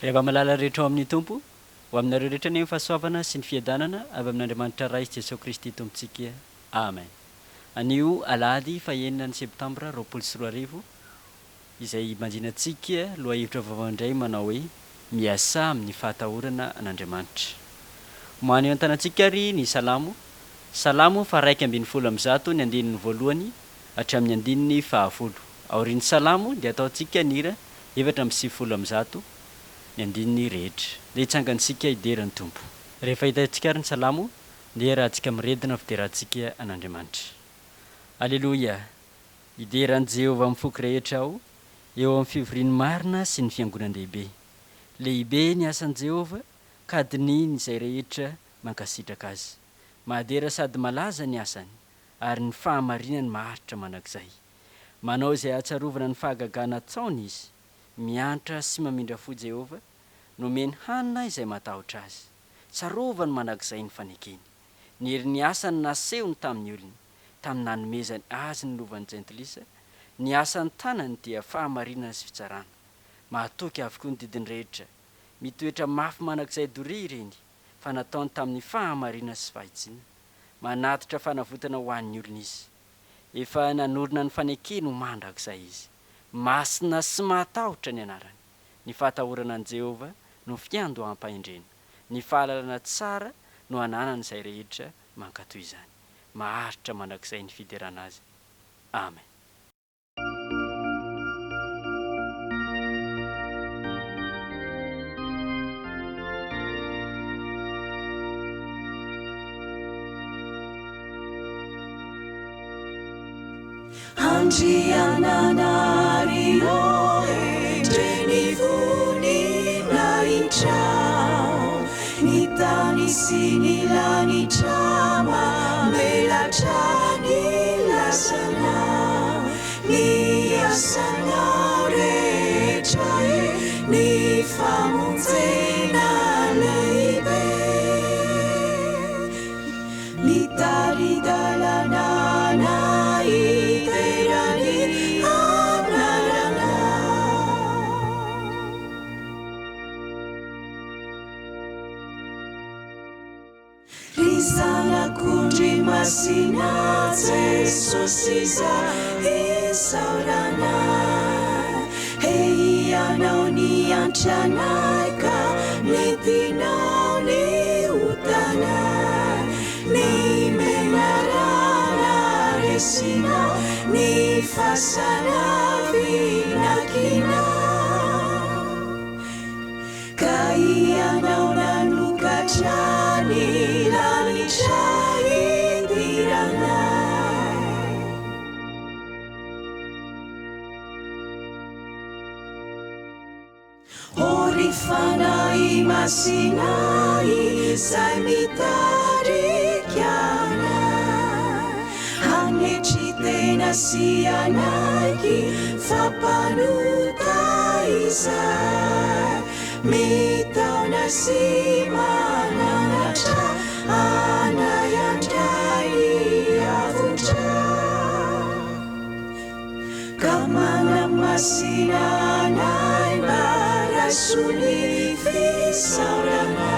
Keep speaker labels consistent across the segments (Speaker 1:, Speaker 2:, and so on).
Speaker 1: Ry hava-malala rehetra ao amin'ny Tompo, ho aminareo rehetra anie ny fahasoavana sy ny fiadanana avy amin'Andriamanitra Ray sy Jesoa Kristy Tompontsika. Amen. Anio alahady fahenina ny septambra 2020, izay hibanjinantsika lohahevitra vaovao indray manao hoe Miasà amin'ny fahatahorana an'Andriamanitra. Omaly eo an-tanantsika ary ny Salamo, Salamo faha 111 ny andininy voalohany hatramin'ny andininy fahafolo. Aorian'ny Salamo dia ataontsika ny hira 194 ny andininy rehetra. Ndeha hitsangantsika hidera ny Tompo. Rehefa hitantsika ary ny Salamo, ndeha hiarahantsika miredona fiderantsika an'Andriamanitra. Aleloia! Hidera an'i Jehovah amin'ny foko rehetra aho, eo amin'ny fivorian'ny marina sy ny fiangonan-dehibe. Lehibe ny asan'i Jehovah, ka dinihiny izay rehetra mankasitraka azy. Mahadera sady malaza ny asany, ary ny fahamarinany maharitra mandrakizay. Manao izay hahatsarovana ny fahagagana ataony izy. Miantra sy mamindra fo Jehovah, nomeny hanina izay matahotra azy. Tsarovany mandrakizay ny fanekeny. Ny herin'ny asany nasehony tamin'ny olony, tamin'ny nanomezany azy ny lovan'ny jentilisa, ny asan'ny tanany dia fahamarinana sy fitsarana. Mahatoky avokoa ny didiny rehetra. Mitoetra mafy mandrakizay doria ireny, fa nataony tamin'ny fahamarinana sy fahitsiana. Manatitra fanavotana ho an'ny olony izy. Efa nanorina ny fanekeny ho mandrakizay izy. Masina sy mahatahotra ny anarany. Ny fahatahorana an'i Jehovah no fiandoham-pahendrena. Ny fahalalana tsara no ananan'izay rehetra mankatò izany. Maharitra mandrakizay ny fiderana azy. Amen.
Speaker 2: Andriananahary ô, endre ny voninahitrao, ny tany sy ny lanitra mamelatra ny lazanao, ny asanao rehetra e, ny famonjena lehibe. Mitari-dalana anay hidera ny anaranao. Ry Zanak'ondry masina Jesosy izay isaoranay, He Ianao niantra anay ka nentinao ny otanay. Ny menarana resinao, ny fasana vinakinao. Ka Ianao nanokatra ny lanitra hidiranay. O ry Fanahy Masina izay mitarika anay hanetry tena sy hanaiky fa mpanota izahay, mitaona sy mananatra anay handray ny avotra. Ka manamasina anay mba raiso ny fisaorana.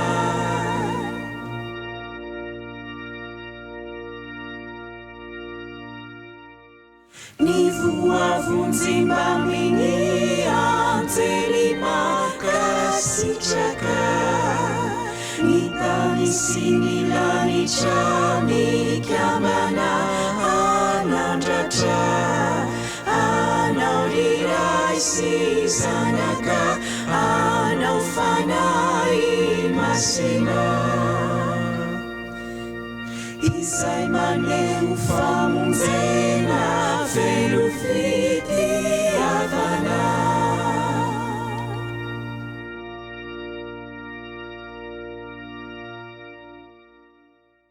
Speaker 2: Ny voavonjy mbamin'ny anjely mankasitraka, ny tany sy ny lanitra mikambana hanandratra Anao ry Ray sy Zanaka, Anao Fanahy Masina, Izay maneho famonjena feno fitiavana.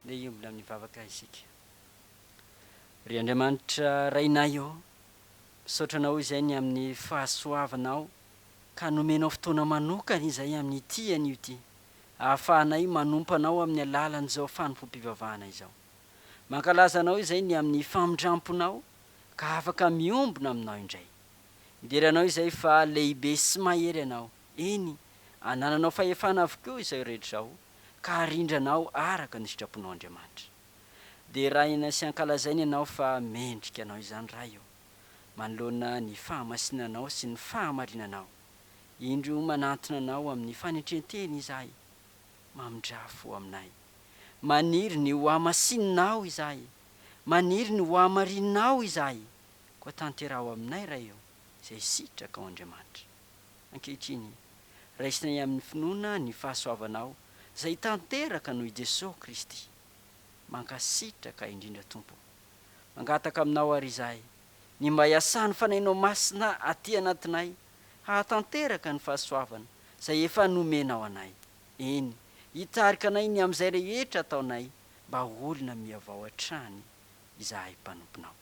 Speaker 1: Ndeha hiombona amin'ny vavaka isika. Ry Andriamanitra Rainay ô, misaotra Anao izay ny amin'ny fahasoavanao ka nomenao fotoana manokana izay amin'ity anio ity, ahafahanay manompo Anao amin'ny alalan'izao fanompoam-pivavahana izao. Mankalaza Anao izay ny amin'ny famindramponao ka afaka miombona Aminao indray. Midera Anao izay fa lehibe sy mahery Ianao, eny, Anananao fahefana avokoa izao rehetra izao, ka arindranao araka ny sitraponao Andriamanitra. Deraina sy ankalazaina Ianao fa mendrika Anao izany Ray ô, manoloana ny fahamasinanao sy ny fahamarinanao. Indro manantona Anao amin'ny fanetren-tena izahay, mamindrà fo aminay. Maniry ny ho hamasininao izahay, maniry ny ho hamarininao izahay, koa tanteraho aminay Ray ô, izay sitrakao Andriamanitra. Ankehitriny, raisinay amin'ny finoana ny fahasoavanao izay tanteraka noho i Jesoa Kristy. Mankasitraka indrindra Tompo. Mangataka aminao ary izahay ny mba hiasan'ny Fanahinao Masina aty anatinay hahatanteraka ny fahasoavana izay efa nomenao anay. Eny, hitarika anay ny amin'izay rehetra ataonay mba ho olona mihavao hatrany izahay mpanomponao.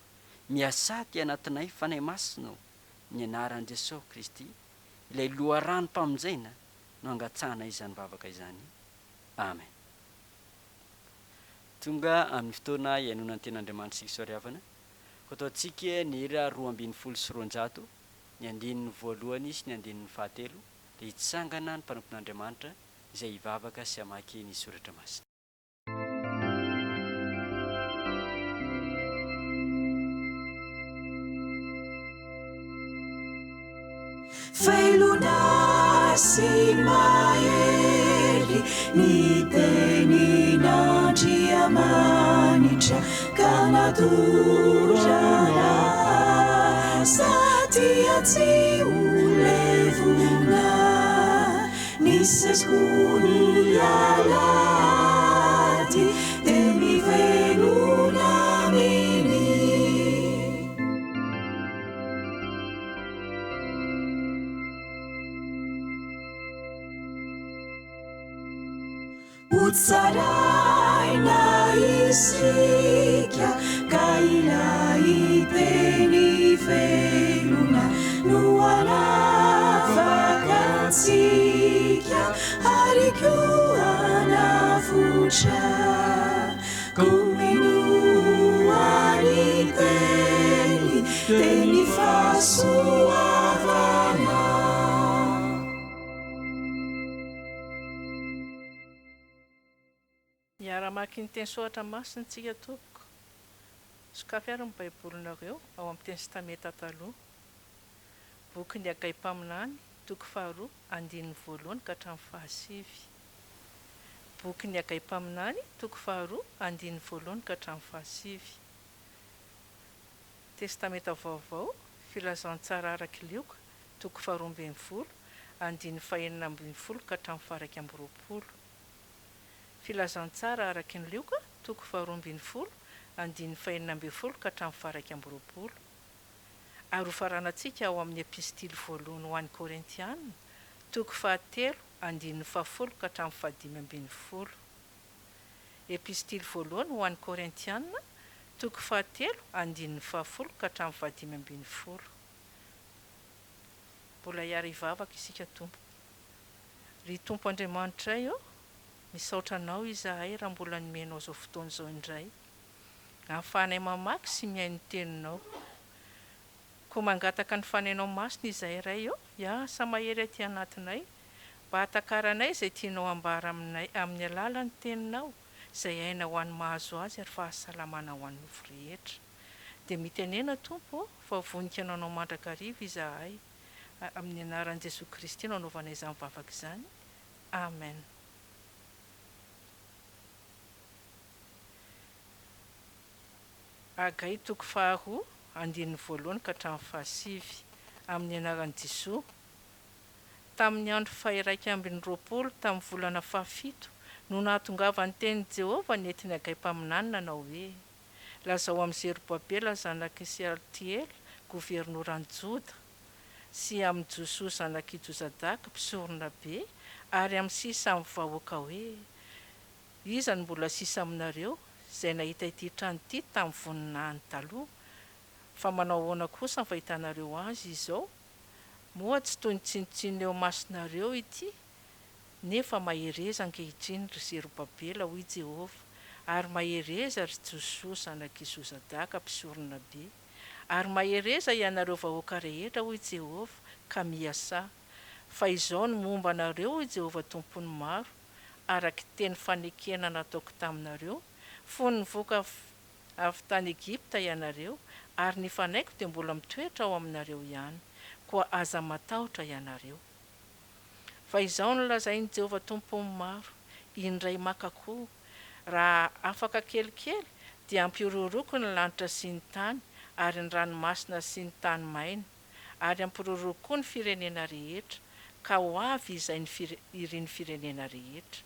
Speaker 1: Miasà aty anatinay Fanahy Masina ô, ny anaran'i Jesoa Kristy, ilay loharanom-pamonjena no angatsahanay izany vavaka izany. Amen. Tonga amin'ny fotoana hihainoana ny Tenin'Andriamanitra isika soariavana, koa ataontsika ny hira 212, ny andininy voalohany sy ny andininy fahatelo, dia hitsangana ny mpanompon'Andriamanitra izay hivavaka sy hamaky ny Soratra Masina.
Speaker 2: Velona sy mahery ny tenin'Andriamanitra ka natorana satria tsy ho levona ny sekoly alahady dia mivelona aminy. Hotsaraina isika ka ilay teny velona no hanafaka antsika ary koa hanavotra. Koa minoa ny teny, teny fahasoavana.
Speaker 3: Hiara-hamaky ny teny soratra masina isika tompoko. Sokafy ary ny baibolinareo ao amin'ny Testamenta Taloha. Bokin'i Hagay mpaminany, toko faharoa, andininy voalohany ka hatramin'ny fahasivy. Bokin'i Hagay mpaminany, toko faharoa, andininy voalohany ka hatramin'ny fahasivy. Testamenta Vaovao, Filazantsara araka i Lioka, toko faharoa ambinifolo, andininy fahenina ambinifolo ka hatramin'ny faha-iraika amby roapolo. Filazantsara araka ny Lioka, toko faharoa ambinifolo, andininy fahenina ambinifolo ka hatramin'ny faha-iraika amby roapolo. Ary hofaranantsika ao amin'ny Epistily voalohany ho an'ny Korintiana, toko fahatelo, andininy fahafolo ka hatramin'ny fahadimy ambinifolo. Epistily voalohany ho an'ny Korintiana, toko fahatelo, andininy fahafolo ka hatramin'ny fahadimy ambinifolo. Mbola hiara-hivavaka isika Tompoko. Ry Tompo Andriamanitray ô, misaotra Anao izahay raha mbola nomenao izao fotoana izao indray, ahafahanay mamaky sy mihaino ny Teninao. Koa mangataka ny Fanahinao Masina izahay Ray ô, hiasa mahery aty anatinay, mba hahatakaranay izay tianao hambara aminay amin'ny alalan'ny Teninao, izay aina ho an'ny mahazo azy ary fahasalamana ho an'ny nofo rehetra. Dia mitenena Tompo ô, fa voninka hanao mandrakariva izahay. Amin'ny anaran'i Jesoa Kristy no anaovanay izany vavaka izany. Amen. Hagay toko faharoa, andininy voalohany ka hatramin'ny fahasivy. Amin'ny anaran'i Jesoa. Tamin'ny andro faha-iraika ambin'ny roapolo tamin'ny volana fahafito no nahatongavan'ny tenin'i Jehovah nentin'i Hagay mpaminany nanao hoe, Lazao amin'i Zerobabela zanak'i Sealtiela, governoran'i Joda, sy amin'i Josoa zanak'i Jozadaka, mpisoronabe, ary amin'ny sisa amin'ny vahoaka hoe, Iza no mbola sisa aminareo, izay nahita ity trano ity tamin'ny voninahiny taloha? Fa manao ahoana kosa ny fahitanareo azy izao? Moa tsy toy ny tsinontsinona eo imasonareo ity? Nefa mahereza ankehitriny, ry Zerobabela, hoy Jehovah, ary mahereza, ry Josoa zanak'i Jozadaka, mpisoronabe, ary mahereza ianareo vahoaka rehetra, hoy Jehovah, ka miasà. Fa izao no momba anareo, hoy Jehovah Tompon'ny maro, araka ny teny fanekena nataoko taminareo, fony nivoaka avy tany Egypta ianareo, ary ny Fanahiko dia mbola mitoetra ao aminareo ihany, koa aza matahotra ianareo. Fa izao no lazain'i Jehovah Tompon'ny maro, Indray maka koa, raha afaka kelikely, dia hampihorohoroako ny lanitra sy ny tany, ary ny ranomasina sy ny tany maina, ary hampihorohoroako koa ny firenena rehetra, ka ho avy izay ny irin'ny firenena rehetra.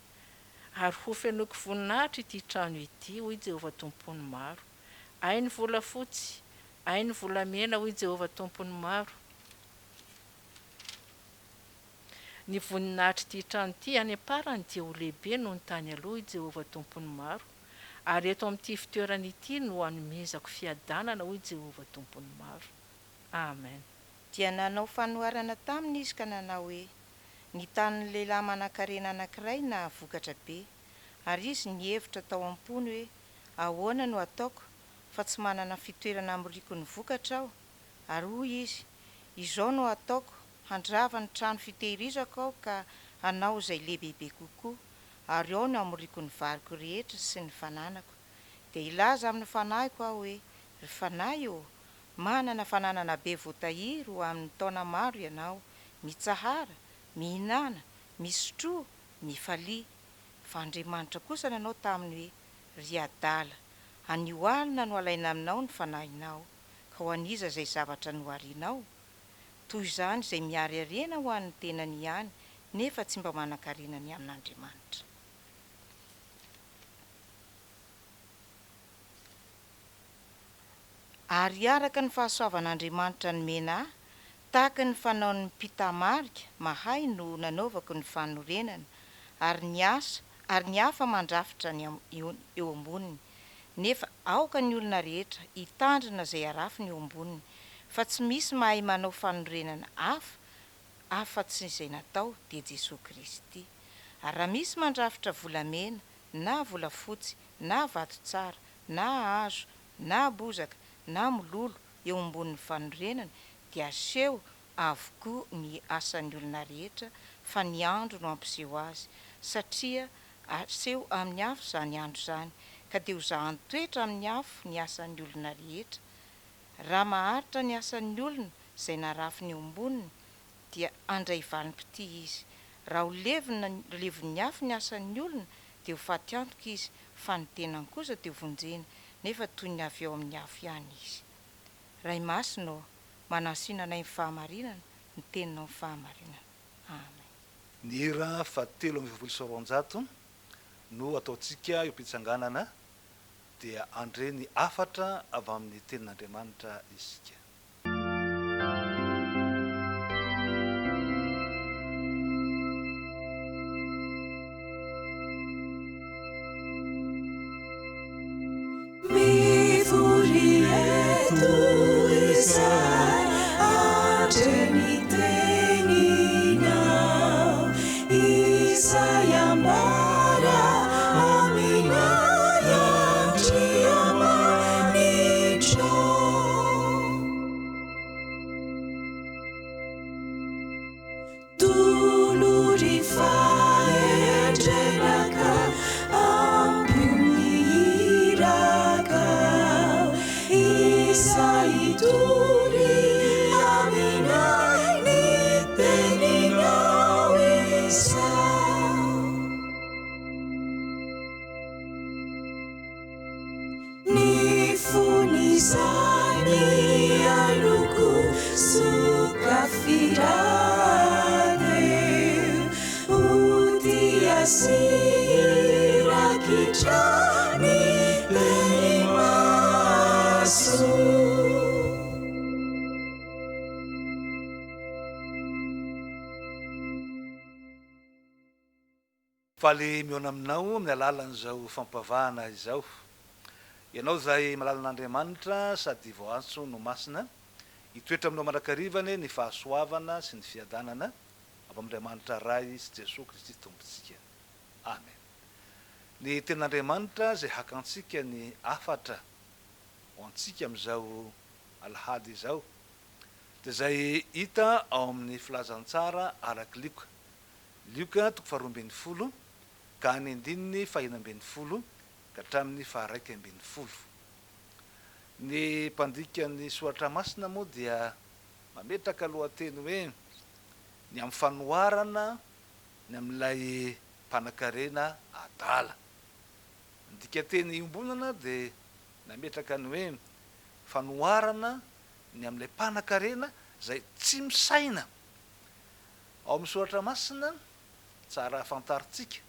Speaker 3: Ary hofenoiko voninahitra ity trano ity, hoy Jehovah Tompon'ny maro. Ahy ny volafotsy, ahy ny volamena, hoy Jehovah Tompon'ny maro. Ny voninahitr'ity trano ity any am-parany dia ho lehibe noho ny tany aloha, hoy Jehovah Tompon'ny maro. Ary eto amin'ity fitoerana ity no hanomezako fiadanana, hoy Jehovah Tompon'ny maro. Amen.
Speaker 4: Dia nanao fanoharana taminy izy ka nanao hoe, Ny tanin'ny lehilahy manankarena anankiray nahavokatra be, ary izy nihevitra tao am-pony hoe, Ahoana no hataoko, fa tsy manana fitoerana hamoriako ny vokatra aho? Ary hoy izy, Izao no hataoko, handrava ny trano fitehirizako aho ka hanao izay lehibebe kokoa, ary ao no hamoriako ny variko rehetra sy ny fananako. Dia hilaza amin'ny fanahiko aho hoe, Ry fanahy ô, Manana fananana be voatahiry ho amin'ny taona maro ianao, mitsahara, mihinàna, misotroa, mifalia. Fa Andriamanitra kosa nanao taminy hoe, Ry adala, anio alina no halaina aminao ny fanahinao, ka ho an'iza izay zavatra noharinao? Toy izany izay mihary harena ho an'ny tenany ihany, nefa tsy mba manan-karena ny amin'Andriamanitra. Ary araka ny fahasoavan'Andriamanitra nomena ahy, tahaka ny fanaon'ny mpità-marika mahay no nanaovako ny fanorenana, ary ny asa, ary ny hafa mandrafitra ny eo amboniny. Nefa aoka ny olona rehetra hitandrina izay arafiny eo amboniny, fa tsy misy mahay manao fanorenana hafa afa-tsy izay natao, dia Jesoa Kristy. Ary raha misy mandrafitra volamena, na volafotsy, na vato tsara, na hazo, na bozaka, na mololo eo ambonin'ny fanorenana dia aseho avokoa ny asan'ny olona rehetra fa ny andro no hampiseho azy, satria aseho amin'ny afo izany andro izany, ka dia ho zahan-toetra amin'ny afo ny asan'ny olona rehetra. Raha maharitra ny asan'ny olona izay narafiny eo amboniny dia handray valim-pitia izy. Raha ho levona levon'ny afo ny asan'ny olona dia ho faty antoka izy, fa ny tenany kosa dia vonjena, nefa toy ny avy ao amin'ny afo ihany izy. Ray Masina ô, manasina anay ny fahamarinana, ny Teninao ny fahamarinana. Amen.
Speaker 5: Ny hira faha 243 no ataontsika eo am-pitsanganana dia handre ny hafatra avy amin'ny Tenin'Andriamanitra isika.
Speaker 2: Mivory eto izay handre ny teninao, izay ambara aminay Andriamanitro. Tolory fahendrena ka ampio ny iraka izay hitory aminay ny teninao izao. Ny fon'izay mihaino koa sokafy rahateo ho tia sy hirakitra ny teny mahasoa.
Speaker 5: Faly mihaona aminao amin'ny alalan'izao fampivavahana izao. Ianao izay malalan'Andriamanitra sady voaantso no masina, hitoetra aminao mandrakariva anie ny fahasoavana sy ny fiadanana avy amin'Andriamanitra Ray sy Jesoa Kristy Tompontsika. Amen. Ny Tenin'Andriamanitra izay hakantsika ny hafatra ho antsika amin'izao alahady izao. Dia izay hita ao amin'ny Filazantsara araka Lioka. Lioka toko faharoa 12 ka ny andininy fahenina 16 ka hatramin'ny faharaika 11. Ny mpandika ny Soratra Masina moa dia mametraka lohateny hoe ny amin'ny fanoharana ny amin'ilay mpanankarena adala. Ny dikanteny iombonana dia nametraka ny hoe fanoharana ny amin'ilay mpanankarena izay tsy misaina. Ao amin'ny Soratra Masina, tsara fantarintsika,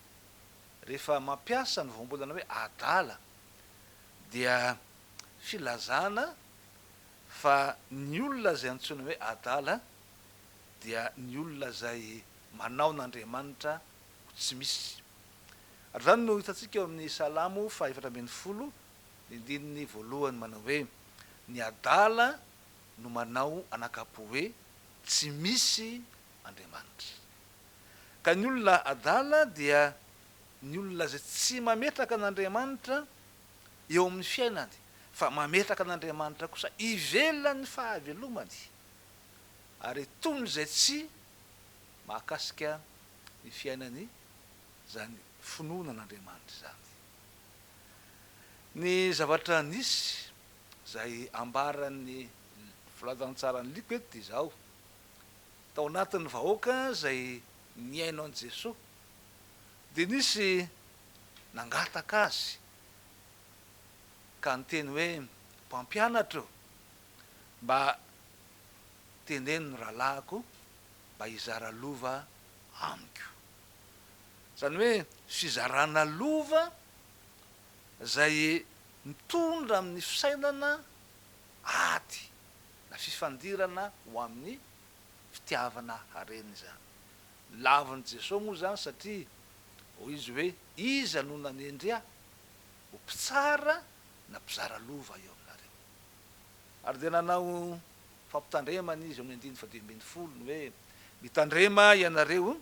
Speaker 5: rehefa mampiasa ny voambolana hoe adala dia filazana fa ny olona izay antsoina hoe adala dia ny olona izay manao an'Andriamanitra ho tsy misy. Ary izany no hitantsika ao amin'ny Salamo faha 14, ny andininy voalohany manao hoe, Ny adala no manao anakapo hoe tsy misy Andriamanitra. Ka ny olona adala dia ny olona izay tsy mametraka an'Andriamanitra eo amin'ny fiainany, fa mametraka an'Andriamanitra kosa ivelan'ny fahavelomany, ary tony izay tsy mahakasika ny fiainany izany finoana an'Andriamanitra izany. Ny zavatra nisy izay ambaran'ny filazantsaran'i Lioka eto dia izao, tao anatin'ny vahoaka izay nihaino an'i Jesoa dia nisy nangataka azy ka niteny hoe, Mpampianatra ô, mba teneno ny rahalahiko mba hizara lova amiko. Izany hoe fizarana lova izay mitondra amin'ny fisainana ady na fifandirana ho amin'ny fitiavana harena izany. Lavin'i Jesoa moa izany satria hoy Izy hoe, Iza no nanendry Ahy ho mpitsara na mpizara lova eo aminareo? Ary dia nanao fampitandremana Izy eo amin'ny andininy fahadimy 15 ny hoe, Mitandrema ianareo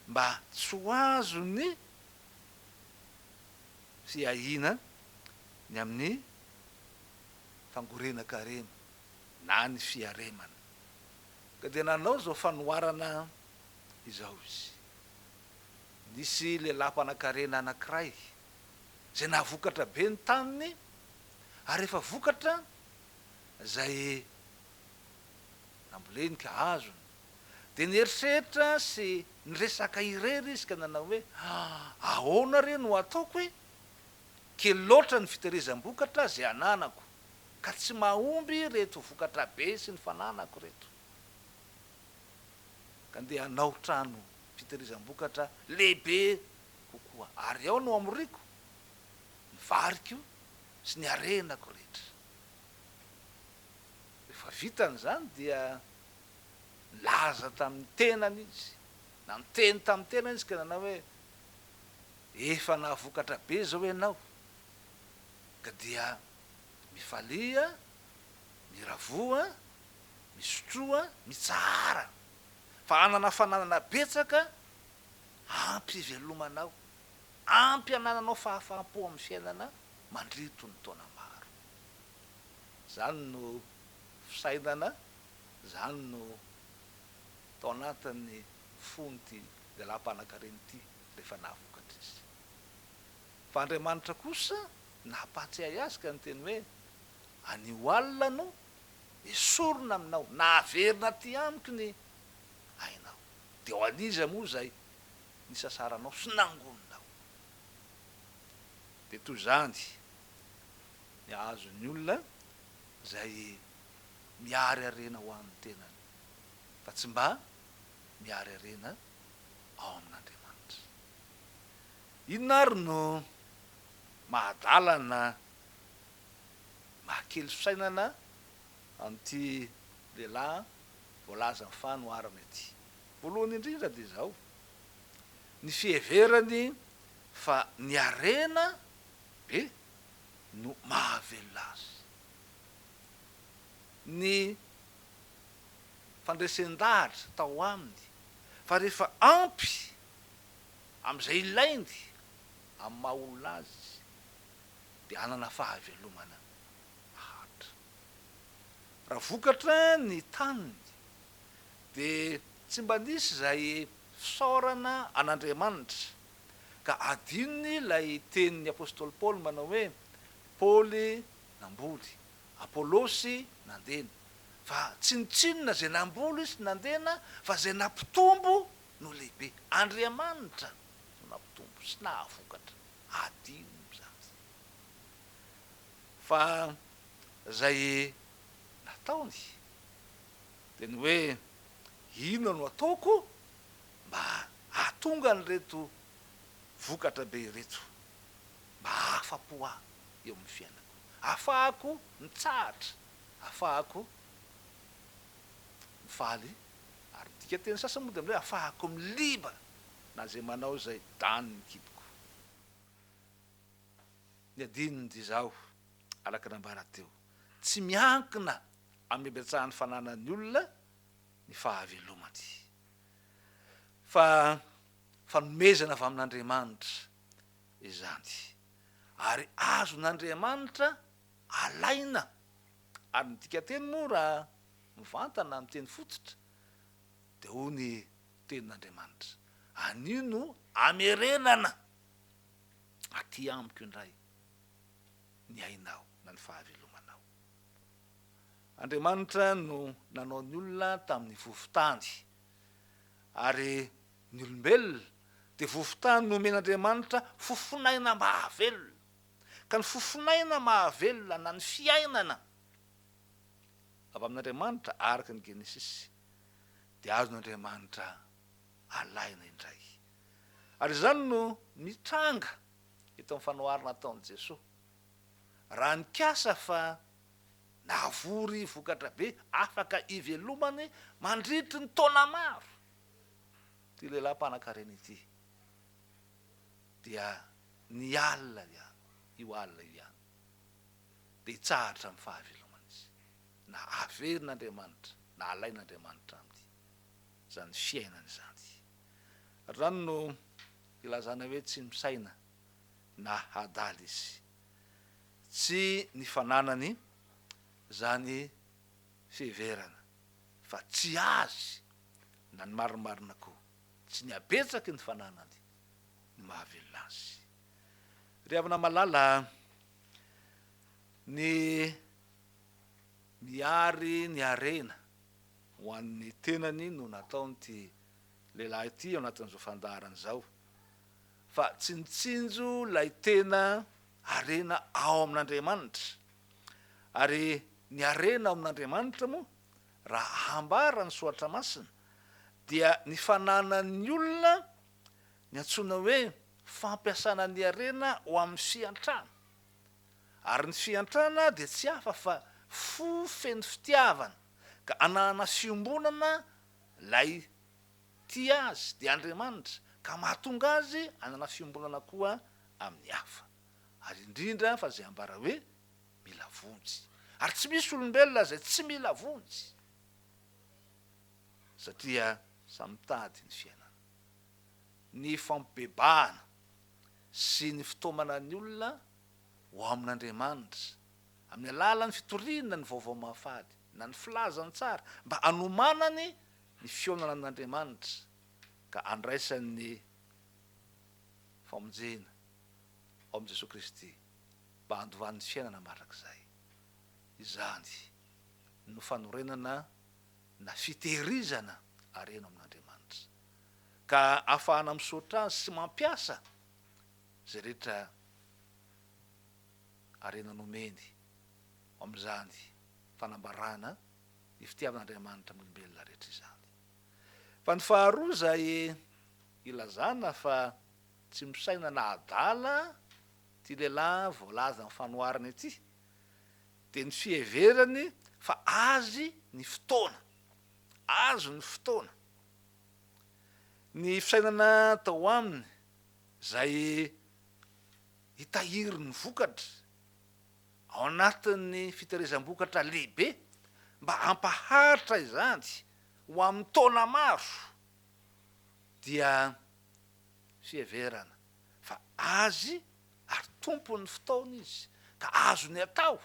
Speaker 5: mba tsy ho azon'ny fiahiana ny amin'ny fangorenan-karena na ny fiaremana. Ka dia nanao izao fanoharana izao izy. Nisy lehilahy mpanankarena anankiray izay nahavokatra be ny taniny, ary efa vokatra izay namboleny ka azony, dia nieritreritra sy niresaka irery izy ka nanao hoe, Ahoana re no hataoko e? Kely loatra ny fitehirizam-bokatra izay ananako, ka tsy mahomby ireto vokatra be sy ny fananako ireto. Ka ndeha hanao trano fitehirizam-bokatra lehibe kokoa, ary ao no hamoriko ny variko sy ny harenako rehetra. Rehefa vitany izany dia nilaza tamin'ny tenany izy, na niteny tamin'ny tenany izy ka nanao hoe, Efa nahavokatra be izao ianao, ka dia mifalia, miravoa, misotroa, mitsahara, fa hanana fananana betsaka ampy hivelomanao, ampy hanananao fahafaham-po amin'ny fiainana mandritra ny taona maro. Izany no fisainana, izany no tao anatin'ny fon'ity lehilahy mpanankarena ity rehefa nahavokatra izy. Fa Andriamanitra kosa nampahatsiahy azy ka niteny hoe, Anio alina no esorina aminao, na averina aty amiko ny ainao. Dia ho an'iza moa izay nisasaranao sy nangoninao? Dia toy izany ny hahazo ny olona izay mihary harena ho an'ny tenany, fa tsy mba mihary harena ao amin'Andriamanitra. Inona ary no mahadala na mahakely fisainana an'ity lehilahy voalazan'ny fanoharana ity? Voalohany indrindra dia izao, ny fiheverany fa ny harena be no mahavelona azy. Ny fandresen-dahatra tao aminy fa rehefa ampy amin'izay ilainy amin'ny maha olona azy izy dia hanana fahavelomana maharitra. Raha vokatra ny taniny dia tsy mba nisy izay fisaorana an'Andriamanitra, ka adinony ilay tenin'ny apostoly Paoly manao hoe, Paoly namboly, Apolosy nandena. Fa tsinontsinona izay namboly sy nandena, fa izay nampitombo no lehibe. Andriamanitra no nampitombo sy nahavokatra. Adinony izany. Fa izay nataony dia ny hoe, inona no ataoko mba hahatonga an'ireto vokatra be ireto, mba hahafa-po ahy eo amin'ny fiainako, hahafahako mitsahatra, hahafahako mifaly, ary ny dikanteny sasany moa dia hoe hahafahako miliba na izay manao izay danin'ny kiboko. Ny adinony dia izao, araka ny nambara teo, tsy miankina amin'ny habetsahan'ny fananan'ny olona ny fahavelomany, fa fanomezana avy amin'Andriamanitra izany, ary azon'Andriamanitra alaina, ary ny dikanteny moa raha mivantana amin'ny teny fototra dia hoy ny tenin'Andriamanitra, anio no amerenana aty amiko indray ny ainao na ny fahavelomanao. Andriamanitra no nanao ny olona tamin'ny vovo-tany, ary ny olombelona dia vovo-tany nomen'Andriamanitra fofonaina mahavelona. Ka ny fofonaina mahavelona na ny fiainana avy amin'Andriamanitra araka ny Genesisy dia azon'Andriamanitra alaina indray. Ary izany no mitranga eto amin'ny fanoharana ataon'i Jesoa. Raha nikasa fa nahavory vokatra be afaka hivelomany mandritry ny taona maro ity lehilahy mpanankarena ity, dia ny alina ihany, io alina io ihany, dia hitsahatra amin'ny fahavelomany izy, na averin'Andriamanitra na alain'Andriamanitra aminy izany fiainany izany. Ary izany no ilazana hoe tsy misaina na adala izy. Tsy ny fananany izany fiheverana fa tsy azy na ny marimarina koa, tsy ny habetsaky ny fananany no mahavelona azy. Ry havana malala a, ny mihary ny harena ho an'ny tenany no nataon'ity lehilahy ity ao anatin'izao fandaharana izao fa tsy nitsinjo ilay tena harena ao amin'Andriamanitra. Ary ny harena ao amin'Andriamanitra moa, raha ambara ny Soratra Masina, dia ny fananan'ny olona ny antsoina hoe fampiasana ny harena ho amin'ny fiantrana. Ary ny fiantrana dia tsy hafa fa fo feno fitiavana, ka ananana fiombonana Ilay tia azy dia Andriamanitra, ka mahatonga azy hanana fiombonana koa amin'ny hafa. Ary indrindra fa izay ambara hoe mila vonjy. Ary tsy misy olombelona izay tsy mila vonjy, satria samy mitady ny fiainana. Ny fampibebahana sy ny fitaomana ny olona ho amin'Andriamanitra, amin'ny alalan'ny fitoriana ny vaovao mahafaly, na ny filazantsara mba hanomanany ny fihaonana amin'Andriamanitra ka handraisany ny famonjena ao amin'i Jesoa Kristy mba handovany ny fiainana mandrakizay. Izany no fanorenana na fitehirizana harena ao amin'Andriamanitra ka ahafahana misaotra Azy sy mampiasa izay rehetra harena nomeny amin'izany fanambarana ny fitiavan'Andriamanitra amin'ny olombelona rehetra izany. Fa ny faharoa izay ilazana fa tsy misaina na adala ity lehilahy voalaza amin'ny fanoharana ity dia ny fiheverany fa azy ny fotoana, azy ny fotoana. Ny fisainana tao aminy izay hitahiry ny vokatra ao anatin'ny fitehirizam-bokatra lehibe mba hampaharitra izany ho amin'ny taona maro dia fiheverana fa azy ary tompon'ny fotoana izy ka azony atao.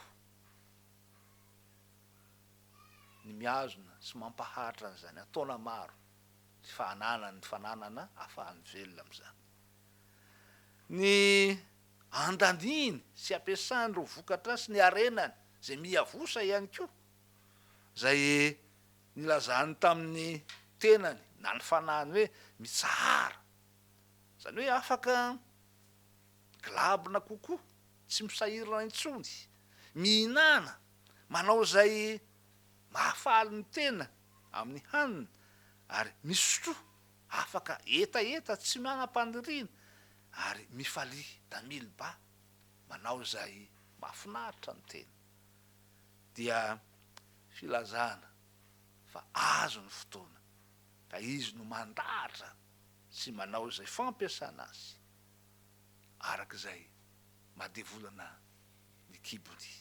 Speaker 5: ny mihazona sy mampaharitra an'izany an-taona maro ny fahananany ny fananana ahafahany mivelona amin'izany. Ny andaniany sy ampiasany ireo vokatra sy ny harenany izay miavosa ihany koa, izay nilazany tamin'ny tenany na ny fanahiny hoe mitsahara, izany hoe afaka Glabona kokoa, tsy misahirana intsony, mihinana, manao izay mahafaly ny tena amin'ny hanina ary misotroa, afaka hetaheta tsy manam-paniriana ary mifalia damilba, manao izay mahafinaritra ny tena. Dia filazana fa azo ny fotoana ka izy no mandahatra sy manao izay fampiasana azy. araka izay madevolana ny kibony.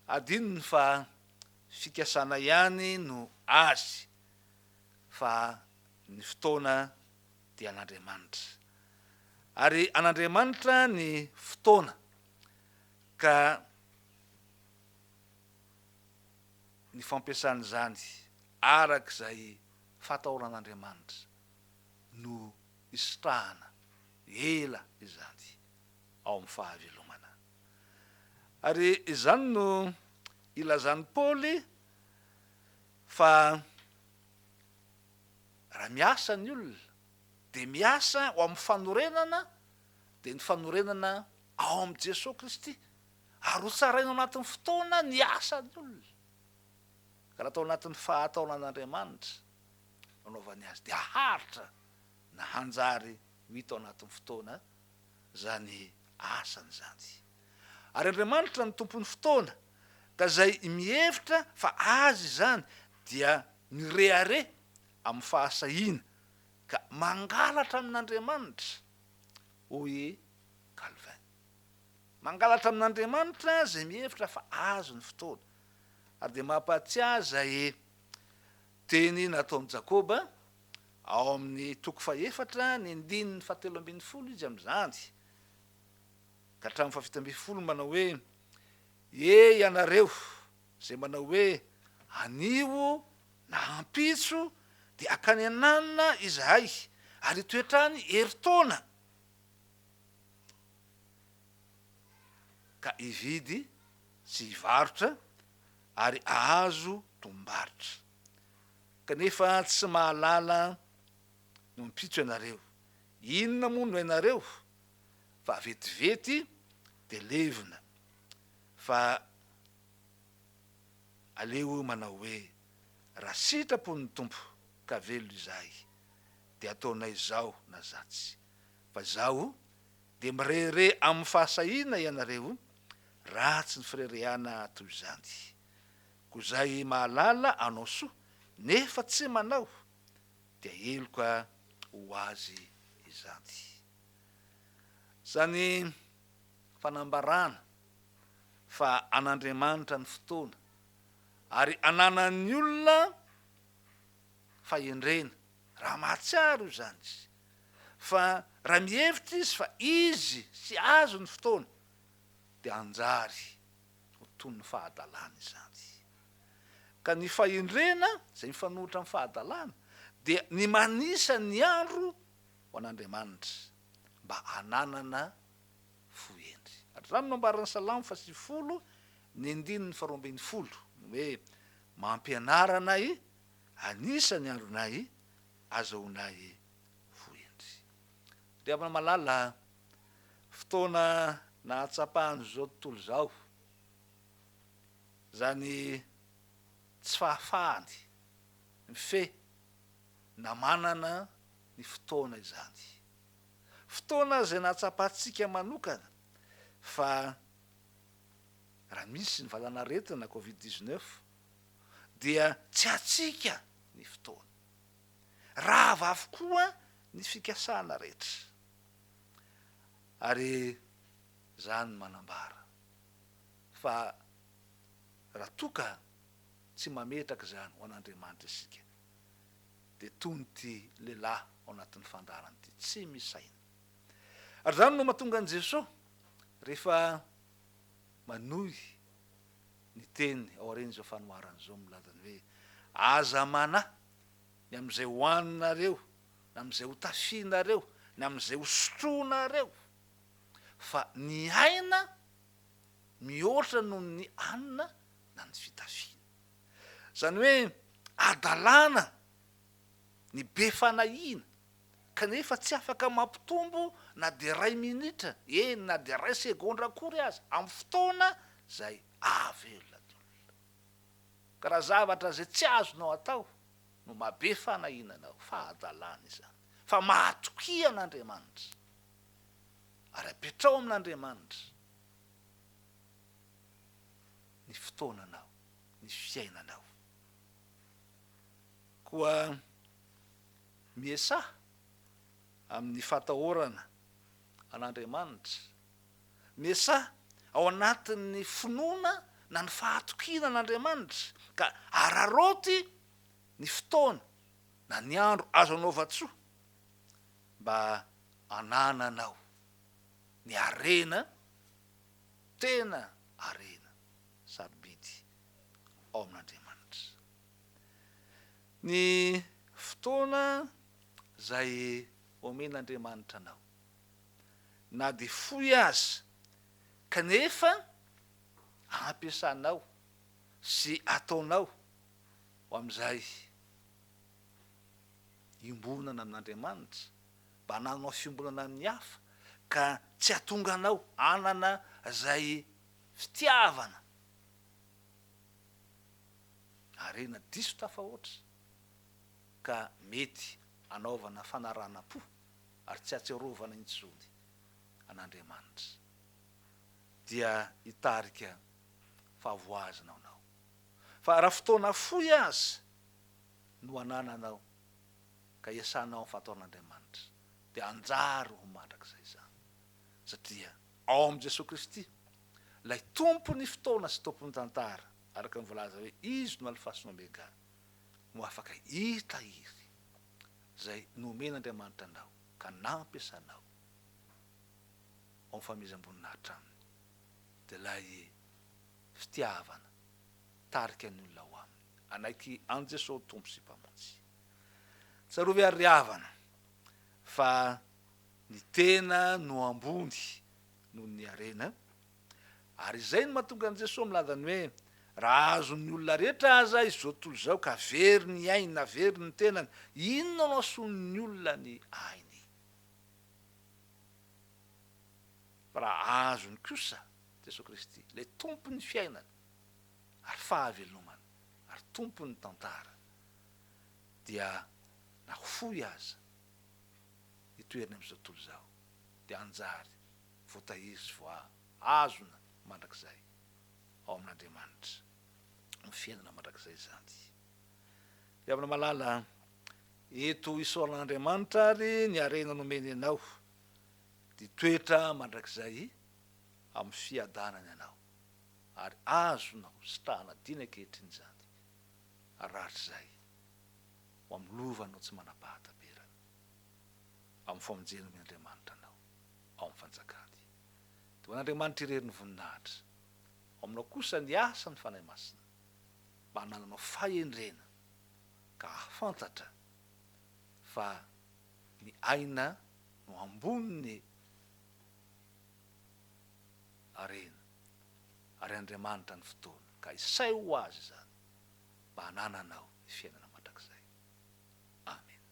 Speaker 5: Adinony fa fikasana ihany no azy fa ny fotoana dia an'Andriamanitra. Ary an'Andriamanitra ny fotoana ka ny fampiasana izany araka izay fatahoran'Andriamanitra no hisitrahana ela izany ao amin'ny fahavelomana. Ary izany no ilazan'i Paoly fa raha miasa ny olona dia miasa ho amin'ny fanorenana, dia ny fanorenana ao amin'i Jesoa Kristy, ary ho tsaraina ao anatin'ny fotoana ny asan'ny olona. Ka raha tao anatin'ny fahataonan'Andriamanitra no anaovany azy dia haharitra na hanjary ho hita ao anatin'ny fotoana izany asany izany. Ary Andriamanitra no tompon'ny fotoana, ka izay mihevitra fa azy izany dia mirehareha amin'ny fahasahiana ka mangalatra amin'Andriamanitra, hoy Calvin. Mangalatra amin'Andriamanitra izay mihevitra fa azy ny fotoana. Ary dia mampahatsiahy izay teny nataon'i Jakoba Ao amin'ny toko fahefatra, ny andininy fahatelo ambin'ny folo izy amin'izany, ka hatramin'ny fahafito ambin'ny folo manao hoe, E ianareo izay manao hoe, Anio na ampitso dia hakany ananona izahay, ary hitoetra any herintaona, ka hividy sy hivarotra ary hahazo tombom-barotra. Kanefa tsy mahalala ny ampitso ianareo. Inona moa no hainareo? Fa vetivety dia levona. Fa aleo manao hoe, Raha sitrapon'ny Tompo ka velona izahay, dia ataonay izao na zatsy. Fa izaho dia mirehareha amin'ny fahasahiana ianareo, ratsy ny firerehana toy izany. Koa izay mahalala hanao soa nefa tsy manao dia heloka ho azy izany. Izany fanambarana fa an'Andriamanitra ny fotoana ary ananan'ny olona fahendrena raha mahatsiaro izany izy fa raha mihevitra izy fa izy sy azy ny fotoana dia hanjary ho toy ny fahadalana izany. Ka ny fahendrena, izay mifanohitra amin'ny fahadalana, dia ny manisa ny andro ho an'Andriamanitra, mba hananana fo hendry. Ary izany no ambaran'ny Salamo faha-90, ny andininy faharoa ambin'ny folo, ny hoe, Mampianara anay hanisa ny andronay, azahoanay fo hendry. Ry havana malala, Fotoana nahatsapan'izao tontolo izao izany tsy fahafahany mifehy na manana ny fotoana izany. Fotoana izay nahatsapantsika manokana fa raha misy ny valan'aretina covid 19 dia tsy antsika ny fotoana. Rava avokoa ny fikasana rehetra. Ary izany manambara fa raha toa ka tsy mametraka izany ho an'Andriamanitra isika dia toy ny ity lehilahy ao anatin'ny fandaharana ity, tsy misaina. Ary izany no mahatonga an'i Jesoa rehefa manohy. Ny teny aorian'izao fanoharana izao milaza ny hoe, Aza manahy ny amin'izay hohaninareo, na amin'izay hotafianareo, na amin'izay hosotroinareo, fa ny aina mihoatra noho ny hanina na ny fitafiana. Izany hoe hadalana ny be fanahiana kanefa tsy afaka mampitombo na dia iray minitra, eny na dia iray segondra akory aza amin'ny fotoana izay ahavelona ny olona. Ka raha zavatra izay tsy azonao atao no mahabe fanahiana anao, fahadalana izany. Fa mahatokia an'Andriamanitra ary apetraho amin'Andriamanitra ny fotoananao, ny fiainanao. Koa miesaha amin'ny fatahorana an'Andriamanitra, miesaha ao anatin'ny finoana na ny fahatokiana an'Andriamanitra, ka araraoty ny fotoana na ny andro azo anaovan-tsoa mba hanananao ny harena tena harena sarobidy ao amin'Andriamanitra. Ny fotoana izay omen'Andriamanitra anao, na dia fohy aza, kanefa ampiasanao sy ataonao ho amin'izay iombonana amin'Andriamanitra, mba hanananao fiombonana amin'ny hafa, ka tsy hahatonga anao hanana izay fitiavana Harena diso tafahoatra ka mety hanaovana fanaranam-po ary tsy hahatsiarovana intsony an'Andriamanitra, dia hitarika fahavoazana ho anao. Fa raha fotoana fohy aza no anananao ka iasanao amin'ny fahataoran'Andriamanitra, dia hanjary ho mandrakizay izany, satria ao amin'i Jesoa Kristy, ilay Tompon'ny fotoana sy Tompon'ny tantara, Araka ny voalaza hoe Izy no Alfa sy ny Omega, no afaka hitahiry izay nomen'Andriamanitra anao ka nampiasanao ao amin'ny fanomezam-boninahitra Aminy, dia ilay fitiavana mitarika ny olona ho Aminy, hanaiky an'i Jesoa ho Tompo sy Mpamonjy. Tsarovy ary ry havana fa ny tena no ambony noho ny harena, Ary izay no mahatonga an'i Jesoa milaza ny hoe, Raha azon'ny olona rehetra aza izao tontolo izao ka very ny ainy na very ny tenany, inona no hahasoan'ny olona ny ainy? Fa raha azony kosa Jesoa Kristy, ilay Tompon'ny fiainana ary fahavelomana ary Tompon'ny tantara, dia na ho fohy aza ny toerany amin'izao tontolo izao, dia hanjary voatahiry sy voahazona mandrakizay ao amin'Andriamanitra ny fiainana mandrakizay izany. Ry havana malala, eto isaorana an'Andriamanitra ary ny harena nomeny anao, dia toetra mandrakizay amin'ny fiadanany anao, ary azonao sitrahana dina ankehitriny izany, ary rahatrizay ho amin'ny lovanao tsy manam-pahataperana, amin'ny famonjena omen'Andriamanitra anao. ao amin'ny fanjakany. Dia ho an'Andriamanitra irery ny voninahitra. Ao aminao kosa ny asan'ny Fanahy Masina, mba hanananao fahendrena ka hahafantatra fa ny aina no ambonin'ny harena, ary Andriamanitra ny fotoana, ka isaiho ho Azy izany, mba hanananao ny fiainana mandrakizay. Amena.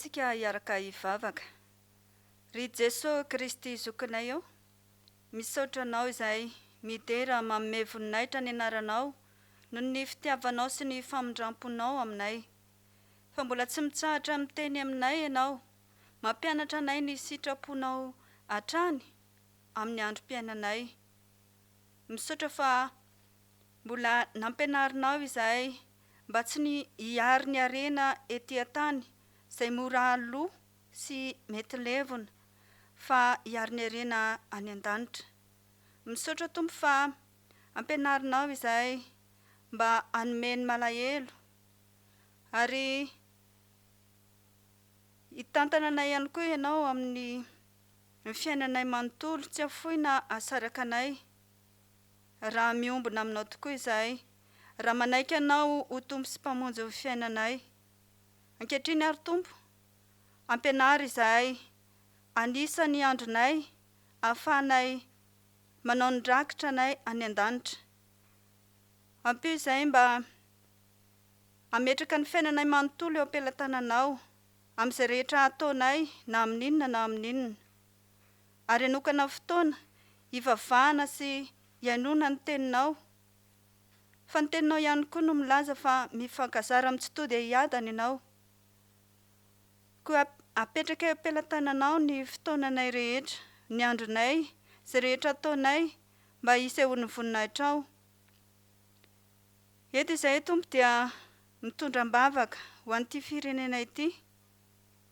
Speaker 6: Andeha tsika hiaraka hivavaka. Ry Jeso Kristy Zokinay ô, misaotra Anao izahay, midera manome voninahitra ny anaranao noho ny fitiavanao sy ny famindramponao aminay. Fa mbola tsy mitsahatra miteny aminay Ianao, mampianatra anay ny sitraponao hatrany amin'ny androm-piainanay. Misaotra fa mbola nampianarinao izahay mba tsy ny hiary ny harena ety an-tany izay mora aloa sy mety levona fa hiary ny harena any an-danitra. Misaotra Tompo fa ampianarinao izahay mba hanome ny malahelo ary hitantana anay ihany koa Ianao amin'ny fiainanay manontolo tsy hafoy na hahasaraka anay raha miombona aminao tokoa izahay, raha manaiky Anao ho Tompo sy Mpamonjy ny fiainanay. Ankehitriny ary Tompo, ampianaro izahay hanisa ny andronay ahafahanay manao ny rakitra anay any an-danitra. Ampio izahay mba hametraka ny fiainanay manontolo eo am-pelatananao, amin'izay rehetra ataonay na amin'inona na amin'inona. Ary hanokana fotoana hivavahana sy hihainoana ny teninao. Fa ny teninao ihany koa no milaza fa mifankazara amin'ny tsitoha dia hiadana ianao. Koa apetraka eo am-pelatananao ny fotoananay rehetra, ny andronay, izay rehetra ataonay mba hisehoan'ny voninahitrao. Eto izahay Tompo dia mitondra am-bavaka ho an'ity firenena ity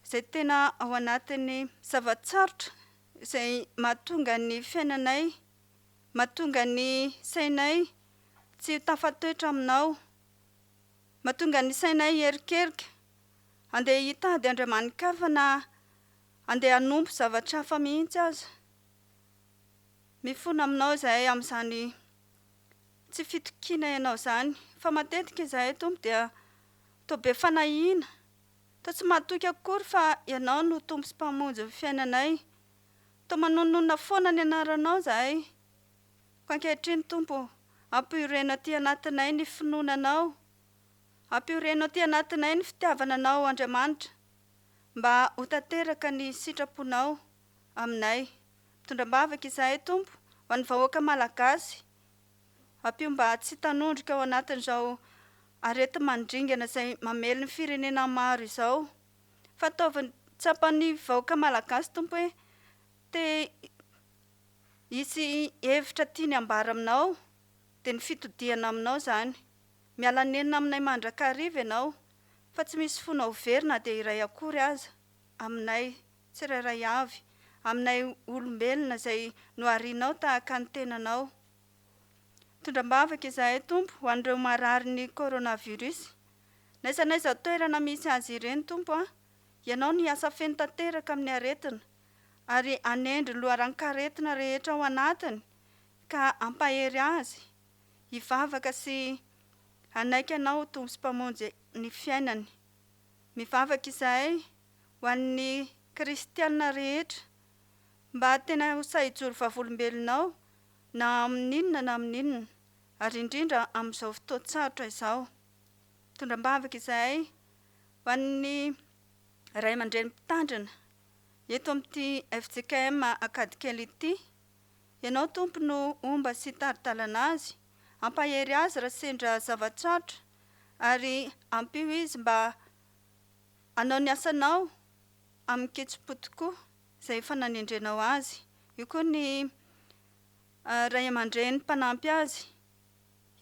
Speaker 6: izay tena ao anatin'ny zava-tsarotra izay mahatonga ny fiainanay, mahatonga ny sainay tsy ho tafatoetra aminao, mahatonga ny sainay hierikerika, handeha hitady andriamani-kafa na handeha hanompo zavatra hafa mihitsy aza. Mifona aminao izahay amin'izany tsy fitokiana ianao izany, fa matetika izahay Tompo dia toa be fanahiana, toa tsy mahatoky akory fa ianao no Tompo sy Mpamonjy ny fiainanay, toa manononona foana ny anaranao izahay. Koa ankehitriny Tompo, ampioreno aty anatinay ny finoana Anao, ampioreno aty anatinay ny fitiavana Anao Andriamanitra, mba ho tanteraka ny sitraponao aminay. Mitondra am-bavaka izahay Tompo ho an'ny vahoaka Malagasy, ampio mba tsy hitanondrika ao anatin'izao areti-mandringana izay mamely ny firenena maro izao, fa ataovy tsapan'ny vahoaka Malagasy Tompo hoe te hisy hevitra tiany ambara aminao dia ny fitodihana aminao izany. Miala nenina aminay mandrakariva ianao fa tsy misy fonao very na dia iray akory aza aminay tsirairay avy aminay olombelona izay noharianao tahaka ny tenanao. Mitondra am-bavaka izahay Tompo ho an'ireo mararin'ny coronavirus. N'aiza n'aiza toerana misy azy ireny Tompo a, Ianao no hiasa feno tanteraka amin'ny aretina ary hanendry ny loharan-karetina rehetra ao anatiny ka hampahery azy hivavaka sy hanaiky Anao ho Tompo sy Mpamonjy ny fiainany. Mivavaka izahay ho an'ny kristiana rehetra mba tena ho sahy hijoro vavolombelonao na amin'inona na amin'inona ary indrindra amin'izao fotoan-tsarotra izao. Mitondra am-bavaka izahay ho an'ny ray aman-dreny mpitandrina eto amin'ity fjkm Ankadikely ity. Ianao Tompo no homba sy hitari-dalana azy, hampahery azy raha sendra zava-tsarotra ary ampio izy mba Hanao ny asanao amin-kitsim-po tokoa izay efa nanendrenao azy. Io koa ny ray aman-dreny mpanampy azy.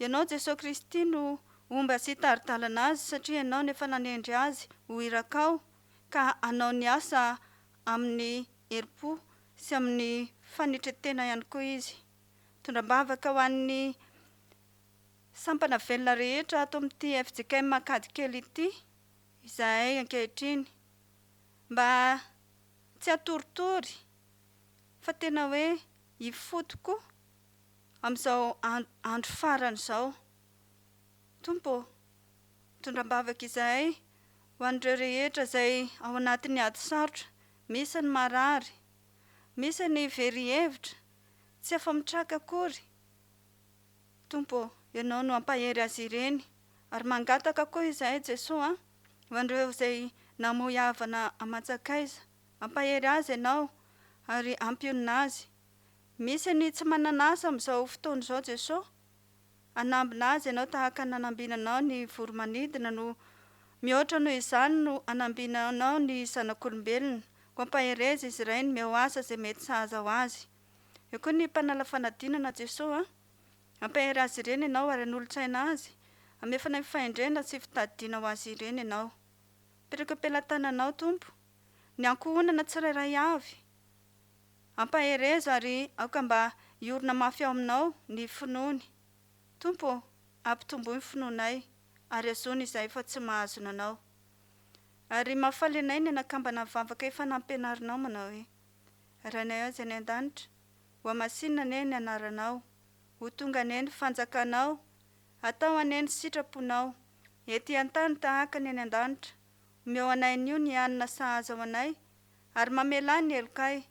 Speaker 6: Ianao Jesoa Kristy no homba sy hitari-dalana azy satria Ianao no efa nanendry azy ho irakao ka hanao ny asa amin'ny herim-po sy amin'ny fanetren-tena ihany koa izy. Mitondra am-bavaka ho an'ny sampana velona rehetra ato amin'ity fjkm Ankadikely ity. izahay ankehitriny mba tsy hatoritory fa tena hoe hifoha tokoa amin'izao andro farany izao. Tompo ô, mitondra am-bavaka izahay ho an'ireo rehetra izay ao anatin'ny ady sarotra, misy ny marary, misy ny very hevitra, tsy afa-mitraka akory. Tompo ô, Ianao no hampahery azy ireny. Ary mangataka koa izahay Jesoa a, ho an'ireo izay namoy havana aman-tsakaiza. Ampahery azy Ianao ary ampionona azy. Misy ny tsy manana asa amin'izao fotoana izao Jesoa. Hanambina azy Ianao tahaka ny nanambinanao ny voro-manidina no mihoatra noho izany no hanambinanao ny zanak'olombelona. Koa ampahereza izy ireny, omeo asa izay mety sahaza ho azy. Eo koa ny mpanala fanadinana Jesoa a! Hampahery azy ireny Ianao ary hanolo-tsaina azy, hanome fanahy fahendrena sy fitadidiana ho azy ireny Ianao. Apetrako am-pelatananao, Tompo, ny ankohonana tsirairay avy. Ampaherezo ary aoka mba hiorina mafy ao Aminao ny finoany. Tompo ô, ampitomboy ny finoanay ary azony izahay fa tsy mahazona Anao. Ary mahafaly anay ny anakambana vavaka efa nampianarinao manao hoe, Rainay ao izay any an-danitra, Hohamasinina anie ny anaranao, ho tonga anie ny fanjakanao, atao anie ny sitraponao, ety an-tany tahaka ny any an-danitra. Omeo anay anio ny hanina sahaza ho anay, ary mamelà ny helokay,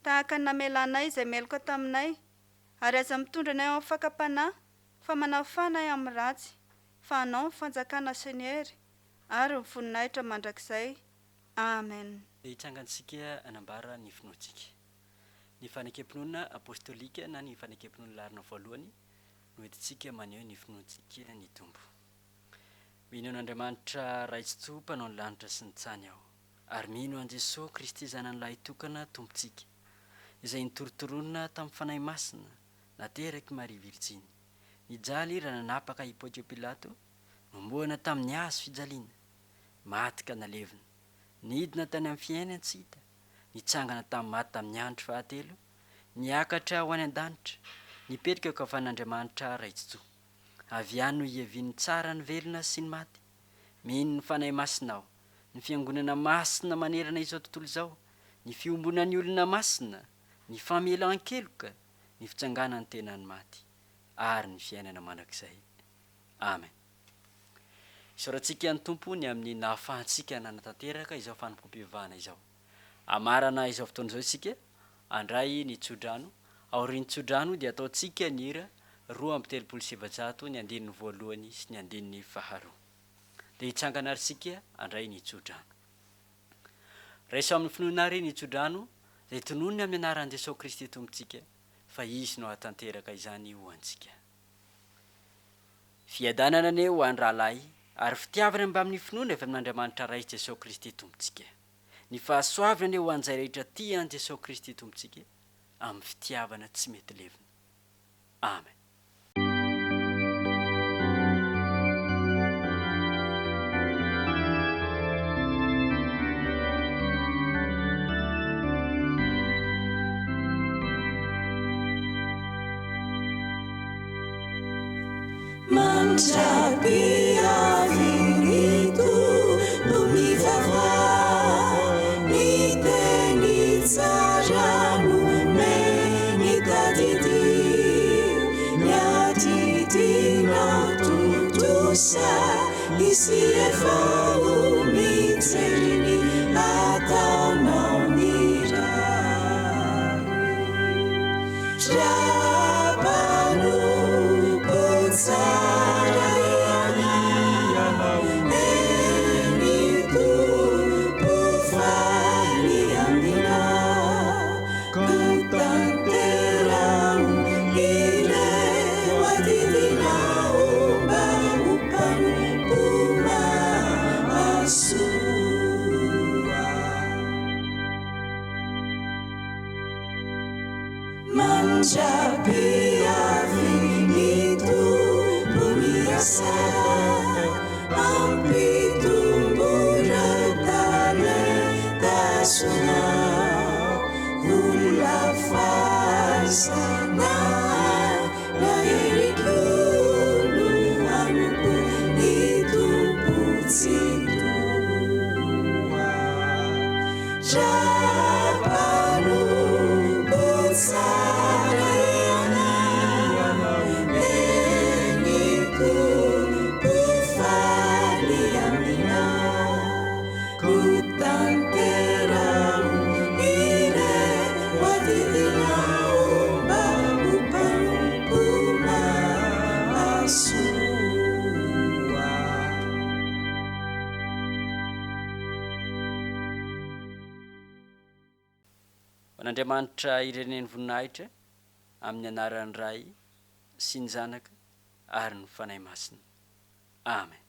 Speaker 6: tahaka ny namelanay izay meloka taminay, ary aza mitondra anay ao amin'ny fakam-panahy, fa manafà anay amin'ny ratsy, fa Anao ny fanjakana sy ny hery ary ny voninahitra mandrakizay. Amen.
Speaker 1: Dia hitsangantsika hanambara ny finoantsika. Ny fanekem-pinoana apostolika na ny fanekem-pinoana laharana voalohany no entintsika maneho ny finoantsika ny Tompo. Mino an'Andriamanitra Ray Tsitoha Mpanao ny lanitra sy ny tany aho, ary mino an'i Jesoa Kristy Zanany Lahitokana Tompontsika, izay nitorontoronina tamin'ny Fanahy Masina, naterak'i Maria Virjiny, nijaly raha nanapaka i Pontio Pilato, nohomboana tamin'ny hazo fijaliana, maty ka nalevina, nidina tany amin'ny fiainan-tsy hita, nitsangana tamin'ny maty tamin'ny andro fahatelo, niakatra ho any an-danitra, nipetraka eo ankavanan'Andriamanitra Ray Tsitoha. Avy any no hiavian'ny tsara ny velona sy ny maty. Mino ny Fanahy Masina aho, ny Fiangonana masina manerana izao tontolo izao, ny fiombonan'ny olona masina, ny famelan-keloka, ny fitsanganan'ny tenan'ny maty, ary ny fiainana mandrakizay. Amen. Isaorantsika ny Tompo ny amin'ny nahafahantsika nanatanteraka izao fanompoam-pivavahana izao. Hamarana izao fotoana izao isika, handray ny tsodrano. Aorian'ny tsodrano dia ataontsika ny hira 432 ny andininy voalohany sy ny andininy faharoa. Dia hitsangana ary isika handray ny tsodrano. Raiso amin'ny finoana àry ny tsodrano izay tononiny amin'ny anaran'i Jesoa Kristy Tompontsika fa Izy no hahatanteraka izany ho antsika. Fiadanana anie ho an'ny rahalahy ary fitiavana mbamin'ny finoana avy amin'Andriamanitra Ray sy Jesoa Kristy Tompontsika. Ny fahasoavana anie ho an'izay rehetra tia an'i Jesoa Kristy Tompontsika amin'ny fitiavana tsy mety levona. Amen.
Speaker 2: Mandra-piavian'ny Tompo mivavaha, ny teny tsara nomeny tadidio, ny adidinao tontosa, Izy efa ho mijery ny ataonao ny rariny. Raha-mpanompo tsara ianao, eny Tompo faly aminao, koa tanteraho ireo adidinao mba ho mpanompo mahasoa. Mandra-piavian'ny Tompo miasa, hampitombo ireo talenta azonao. Vola fahaizana na herim-po no hanompo ny Tompo Tsitoha. Raha-mpanompo tsara ianao, eny Tompo.
Speaker 1: Ho an'Andriamanitra irery ny voninahitra, amin'ny anaran'ny Ray sy ny Zanaka ary ny Fanahy Masina. Amen.